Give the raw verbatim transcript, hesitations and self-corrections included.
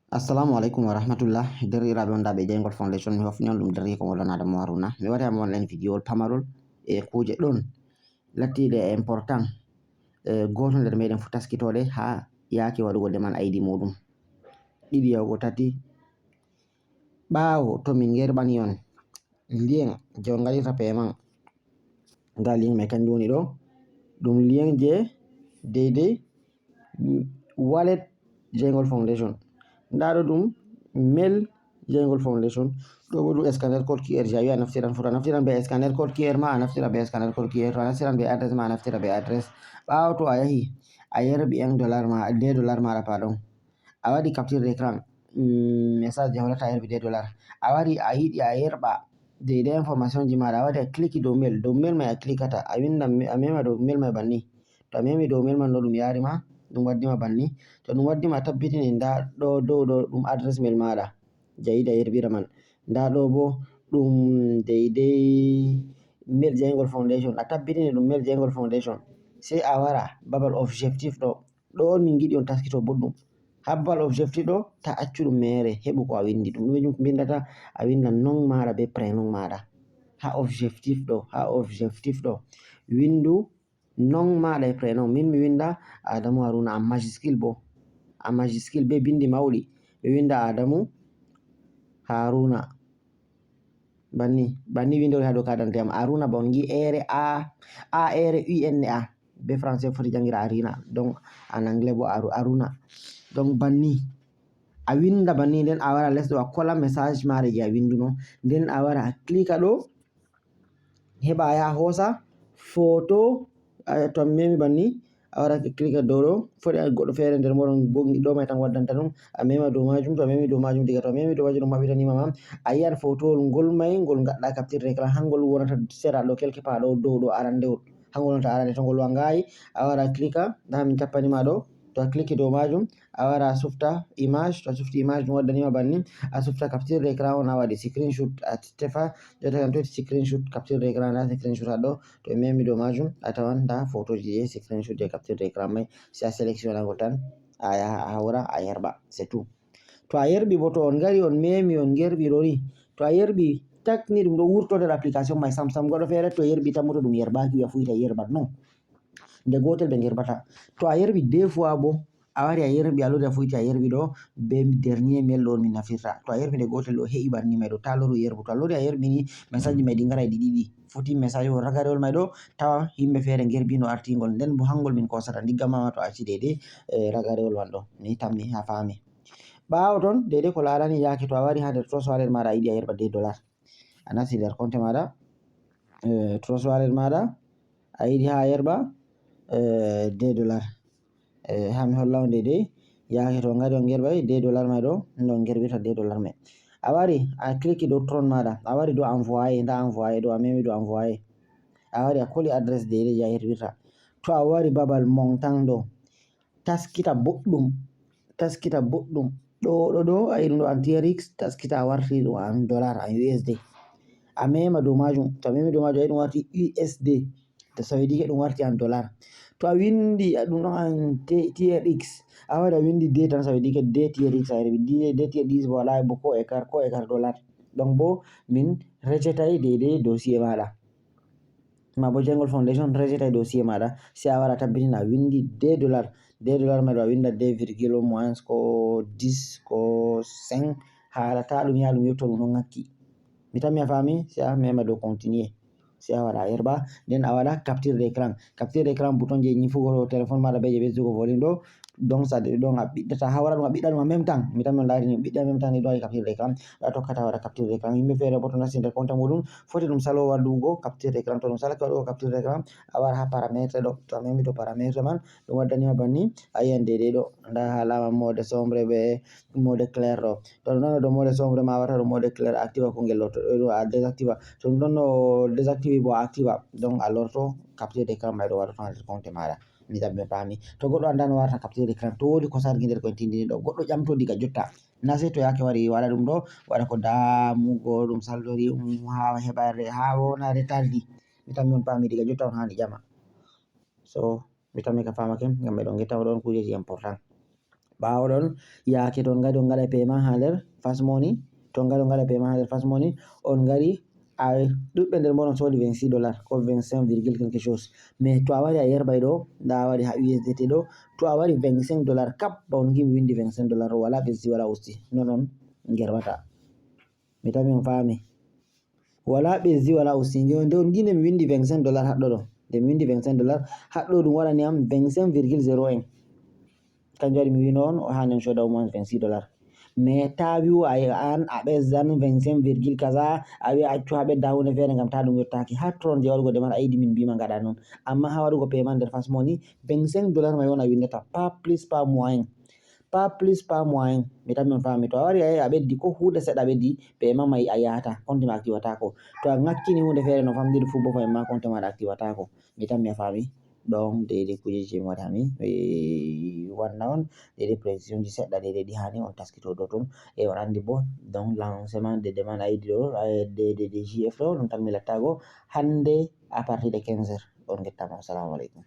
Assalamu alaikum wa rahmatullah. Derɗiraaɓe on daaɓe Jeyngol Foundation, mi hofni on ɗum derriiko mo Lana Adamu Haruna. Mi wari mo on len vidéo pamarol e kuuje ɗon lattiiɗe e important. E gooto nder meɗen fu taskitooɗe haa yaake waɗugo deman aydi muɗum. Ɗiɗi yahugo tati. Ɓaawo to min ngerɓani on lien je on ngaɗirta paiement, nda lien mai kanjum woni ɗo. Ɗum lien je daidai wallet Jeyngol Foundation. Nda ɗo ɗum mail Jeyngol Foundation. Ɗo bo ɗum scanner code QR je a wi a naftiran fu. To a naftiran be scanner code QR ma, a naftira be scanner code QR. To a naftiran be adresse ma, a naftira be adresse. Ɓaawo to a yahi a yerɓi un dollar ma, deux dollars maɗa, pardon. A waɗi capture d'écran, mm, message je hollata a yerɓi deux dollars. A wari a yiɗi a yerɓa daidai information ji maɗa, a wari a clique dow mail, dow mail mai a cliquata, a winda, a mema dow mail mai banni. To a memi dow mail man ɗo, ɗum yari ma, ɗum waddi ma banni. To ɗum waddi ma, a tabbitini nda ɗo dow ɗo ɗum adresse mail maɗa je a yiɗi a yerɓira man. Nda ɗo bo ɗum daidai mail Jeyngol Foundation, a tabbitini ɗum mail Jeyngol Foundation. Sai a wara babal objectif ɗo. Ɗo on min ngiɗi on taskito boɗɗum. Ha babal objectif ɗo, ta accu ɗum mere, heɓu ko a windi. Ɗum ɗume ɗum bindata? A winda non maɗa be prénom maɗa. Ha objectif ɗo, ha objectif ɗo, windu non maɗa e prénom. Min mi winda Adamu Haruna en majuscule bo. En majuscule be bindi mawɗi. Mi winda Adamu Haruna. Banni, banni windori ha dow carte d'identité am. Haruna Bongi, ere A, A ere U N A. Be français foti jangira Arina. Donc, en anglais bo Aru-, Aruna. Donc, banni. A winda banni, nden a wara les ɗo, a kola message maɗa je a winduno. Nden a wara a clique ɗo. Heɓa a yaha hosa photo, a, to a memi banni, a wara a clique dow ɗo. Foti a goɗɗo fere nder moɗon bo ɗo mai tan waddanta ɗum. A mema dow majum, to a memi dow majum, diga to a memi dow majum, ɗum maɓɓitanima ma. A yiyan photowol ngol mai, ngol gaɗɗa capture d'écran, hangol wonata sera ɗo, quelque part ɗo, dow ɗo, arandewol. Hangol wonata arande, to ngol wangayi, a wara a clique, nda min tappanima ɗo. To a clique dow majum, a wara a sufta image, to a sufti image, ɗum waddanima banni, a sufta capture d'écran on, a waɗi screenshot, a tefa, jotta kan to screenshot, capture d'écran, nda screenshot ha ɗo, to a memi dow majum, a tawan nda photoji je screenshot je capture d'écran mai, sai a sélectionnagol tan, a yaha a hawra, a yerɓa, c'est tout. To a yerɓi bo, to on ngari on memi on gerɓi ɗo ni, to a yerɓi tak ni, ɗum ɗo wurto nder application mai sam sam. Goɗɗo fere to yerɓi tan mo, to ɗum yerɓaki wi'a fuita yerɓat, non. Nde gotel ɓe gerɓata. To a yerɓi deux fois bo, a wari a yerɓi, a lori a fuiti a yerɓi ɗo, be dernier mail ɗo on min naftirta. To a yerɓi nde gotel ɗo, he'i banni mai ɗo, ta loru yerɓu. To a lori a yerɓi ni, message mai ɗi ngarai ɗi ɗiɗi. Foti message o ragarewol mai ɗo, tawa himɓe fere gerɓino artingol. Nden bo hangol min kosata, ndigga mama to a acci daidai, eh, ragarewol man ɗo. Mi tammi a fami. Ɓaawo ton, daidai ko larani yaake to a wari ha nder Trust Wallet maɗa, a yiɗi a yerɓa deux dollars. A nasti nder compte maɗa, eh, Trust Wallet maɗa, a yiɗi ha a yerɓa, eh, deux dollars. Eh, ha mi holla on daidai, yaake to ngari on gerɓai deux dollars mai ɗo, no on gerɓirta deux dollars mai. A wari, a clique dow Tron maɗa, a wari dow envoyer, nda envoyer ɗo, a memi dow envoyer. A wari a koli adresse daidai je a yerɓirta. To a wari babal montant ɗo, taskita boɗɗum, taskita boɗɗum. Ɗo, ɗo, ɗo, a yi ɗum ɗo en T R X, taskita a warti ɗum en dollar, en U S D. A mema dow majum, to a memi dow majum, a yi ɗum warti U S D. To ça veut dire que ɗum warti en dollar. To a windi, a, ɗum ɗon en T-, T R X, a wari a windi deux tan, ça veut dire que deux T R X a yerɓi, deux, deux T R X bo wala bo ko écart, ko écart dollar. Donc bo min rejetay daidai dossier maɗa. Ma bo Jeyngol Foundation rejetay dossier maɗa, sai a wara a tabbitina a windi deux dollars. Deux dollars mai ɗo a winda deux virgule moins ko dix ko cinq, hala ta ɗum yaha ɗum yotto ɗum ɗon ngakki. Mi tammi a fami, sai a mema dow continuer. Sai a wara a yerɓa, nden a waɗa capture d'écran. Capture d'écran bouton je nyifugo téléphone maɗa be je ɓesdugo volume ɗo, donc ça, donc a ɓiɗɗata, hawra ɗum, a ɓiɗɗa ɗum en même temps. Mi tammi on larini ɓiɗɗa en même temps ni ɗo waɗi capture d'écran. Ɗa tokkata waɗa capture d'écran. Yimɓe fere bo to nasti nder compte muɗum, foti ɗum salo waɗugo capture d'écran. To ɗum salake waɗugo capture d'écran, a wara ha paramètre ɗo. To a memi dow paramètre man, ɗum waddanima banni, a yiyan daidai ɗo. Nda ha alama mode sombre be mode clair ɗo. To ɗum ɗon no dow mode sombre ma, a warta dow mode clair, a activa kungel ɗo. To ɗum ɗo a désactiva. To ɗum ɗon no désactivi bo a activa. Donc a lorto capture d'écran mai ɗo waɗoto ha nder compte maɗa. Mi tammi a fami. To goɗɗo anda no warta capture d'écran, to wodi ko sargi nder ko en tindini ɗo, goɗɗo ƴamto diga jotta. Na sai to yake wari waɗa ɗum ɗo, waɗa ko damugo ɗum saldori, um, ha heɓa re-, ha wona retardi. Mi tammi on fami diga jotta on hani ƴama. So, mi tammi ka famake, ngam ɓe ɗon ngetta ɗon kujeji important. Ɓaawo ɗon, yaake to on ngari on ngaɗa paiement ha nder Fast Money, to on ngari on ngaɗa paiement ha nder Fast Money, on ngari a ɗuɓɓe nder mon on soodi vingt-six dollars ko vingt-cinq virgule quelque chose. Mais to a wari a yerbay ɗo, nda a wari ha U S D T ɗo, to a wari vingt-cinq dollars kap, ba on ngi mi windi vingt-cinq dollars, wala ɓesdi wala usti. Non on ngerbata. Mi tami on faami. Wala ɓesdi wala usti. Nde on ngi nde mi windi vingt-cinq dollars haɗɗo ɗo. Nde mi windi vingt-cinq dollars haɗɗo ɗum waɗani am vingt-cinq virgule zéro un. Kanjum waɗi mi wino on o hani on soda au moins vingt-six dollars. Mais ta wi'u a an a ɓesdan vingt-cinq virgule kaza, a wi'a accu ha ɓedda hunde feere ngam ta ɗum yottaki. Ha tron je waɗugo demande I D min mbima ngaɗa non. Amma ha waɗugo paiement nder Fast Money, vingt-cinq dollars mai on a windata, pas plus pas moins. Pas plus pas moins. Mi tammi on faami. To a wari a ɓeddi ko hunde seɗɗa ɓeddi, paiement mai a yahata, compte ma activatako. To a ngakkini hunde feere no famdiri fu bo paiement compte maɗa activatako. Mi tammi a faami. Donc, deydey kujeji je mi waɗi ha mi, mi wanna on, deydey précision ji seɗɗa, deydey ɗi hani on taskito ɗo ton. E on andi bo, donc, lancement de demande I D ɗo, eh, de, de, de J F ɗo, ɗum tan mi lattago hande à partir de quinze heures. On ngettama, assalamu aleykum.